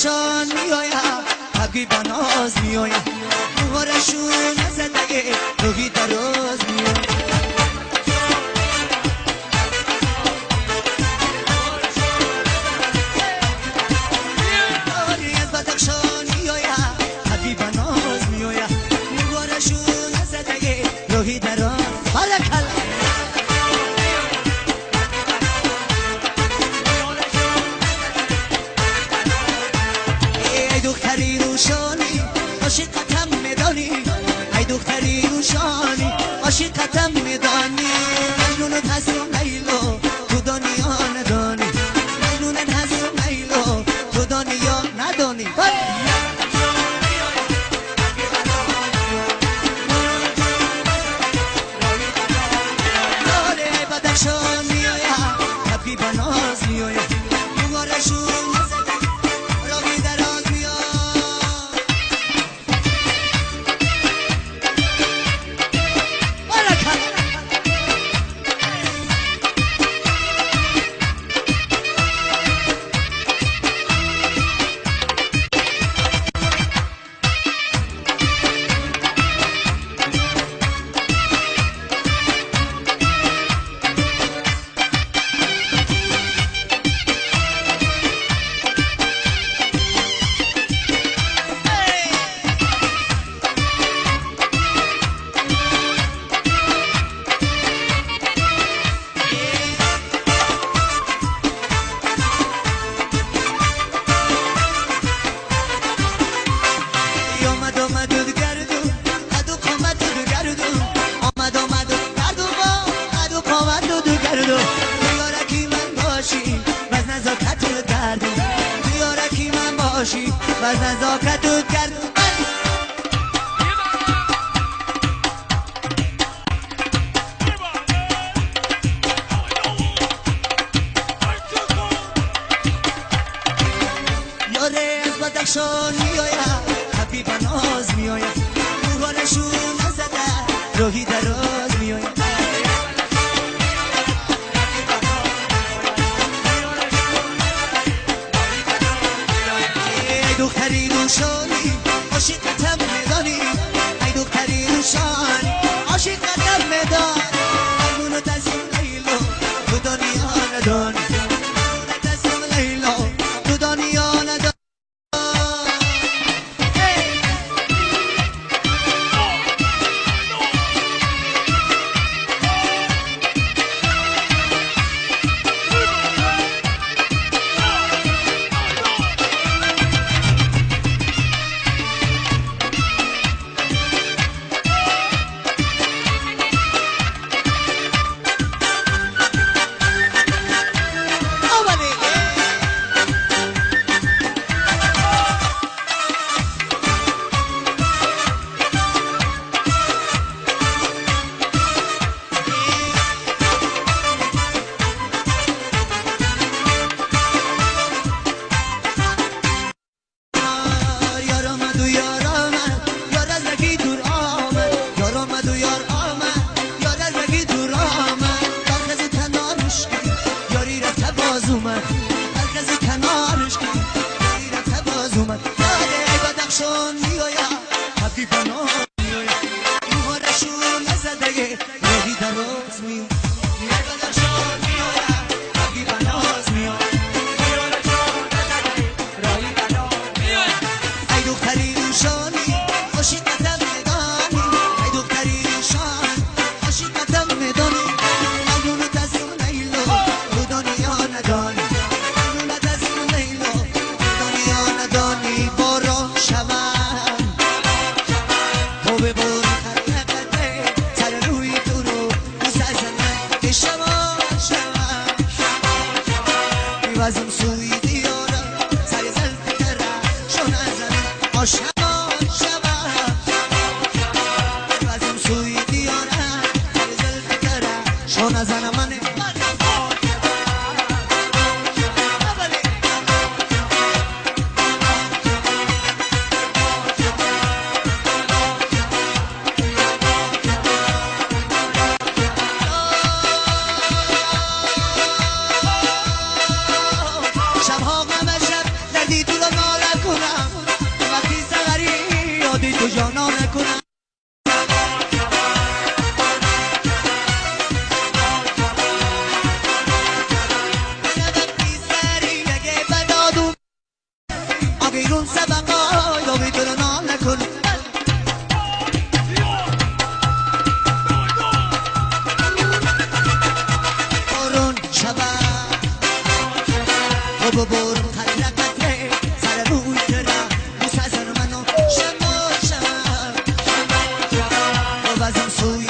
بدخشان میآید، حقی بناز میآید، موهارشون نزده روحی دراز میآید. از بدخشان میآید، حقی بناز میآید، موهارشون نزده روحی دراز. بارک دختری روشانی عاشقتم میدانی، ای دختری روشانی عاشقتم میدانی، مجنونت هستم لیلا تو دنیا ندانی، مجنونت هستم لیلا تو دنیا ندانی. یاره بدخشان میآید، حبی بناز میآید، موهارشون و نزاکت کرد. یاره از بدخشان میآید، حبیب ناز میآید، موهارشون نزده روحی دراز میآید. دختری روشانی عاشقتم میدانی، ای دختری روشانی عاشقتم میدانی، مجنونت هستم لیلا تو دنیا ندانی، مجنونت هستم لیلا تو دنیا ندانی. شبها غم شب دردی تو را نالم. نکنم. آقیرون سبقای داوی تو رو نال نکنم. بارون شود و ببرم قطره قطره سر موی تره مسزن منو شما شود و وزم سوی